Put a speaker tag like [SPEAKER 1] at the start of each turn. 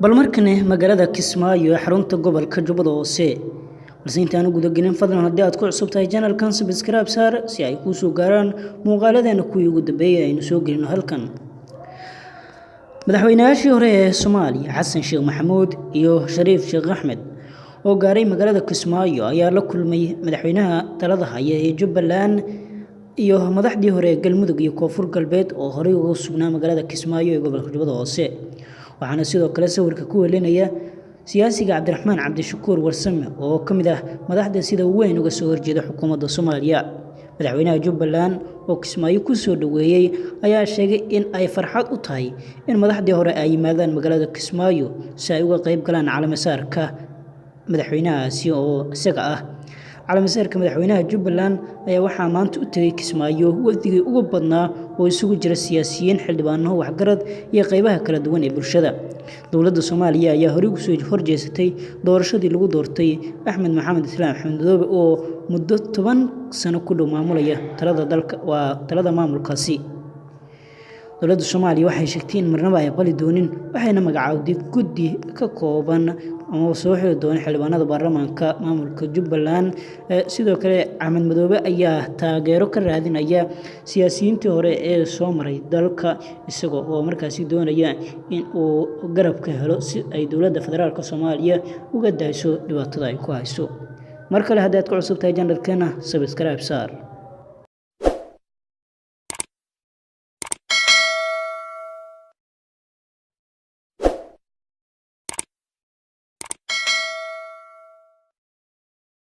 [SPEAKER 1] Bal markane magaalada Kismaayo ee xarunta gobolka Jubbada Hoose. Balse intaan u gudagelin, fadlan haddii aad ku cusub tahay channelkan, subscribe saar si ay kuu soo gaaraan muuqaaladeena kuwii ugu dambeeyay aynu soo gelino halkan. Madaxweynayaashii hore ee Soomaaliya, Xasan Sheekh Maxamuud iyo Shariif Sheekh Axmed, oo gaaray magaalada Kismaayo ayaa la kulmay madaxweynaha talada haya ee Jubbaland iyo madaxdii hore ee Galmudug iyo Koonfur Galbeed oo horey ugu sugnaa magaalada Kismaayo ee gobolka Jubbada Hoose. Waxaana sidoo kale sawirka ku welinaya siyaasiga Cabdiraxmaan Cabdishakuur Warsame oo ka mid ah madaxda sida weyn uga soo horjeeda xukuumadda Soomaaliya. Madaxweynaha Jubbaland oo Kismaayo ku soo dhoweeyey ayaa sheegay in ay farxad u tahay in madaxdii hore ay yimaadaan magaalada Kismaayo si ay uga qayb galaan caleemasaarka madaxweynahaasi oo isaga ah. Caleemasaarka madaxweynaha Jubbaland ayaa waxaa maanta u tegay Kismaayo wafdigii ugu badnaa oo isugu jira siyaasiyiin, xildhibaano, waxgarad iyo qaybaha kala duwan ee bulshada. Dowladda Soomaaliya ayaa horey ugu soo horjeesatay doorashadii lagu doortay Axmed Maxamed Islaam Axmed Madoobe oo muddo 10 sano ku dhow maamulaya talada dalka, waa talada maamulkaasi. Dowladda Soomaaliya waxay sheegtay in marnaba ay aqbali doonin, waxayna magacaawday guddi ka kooban ama soo xili doona xildhibaanada baarlamaanka maamulka Jubbaland. Sidoo kale Axmed Madoobe ayaa taageero ka raadinaya siyaasiyiintii hore ee soo maray dalka, isaga oo markaasi doonaya in uu garab ka helo si ay dowladda federaalk Soomaaliya uga dayso dhibaatada ay ku hayso. Mar kale, haddii aad ku cusub tahay channelkeena, subscribe saar.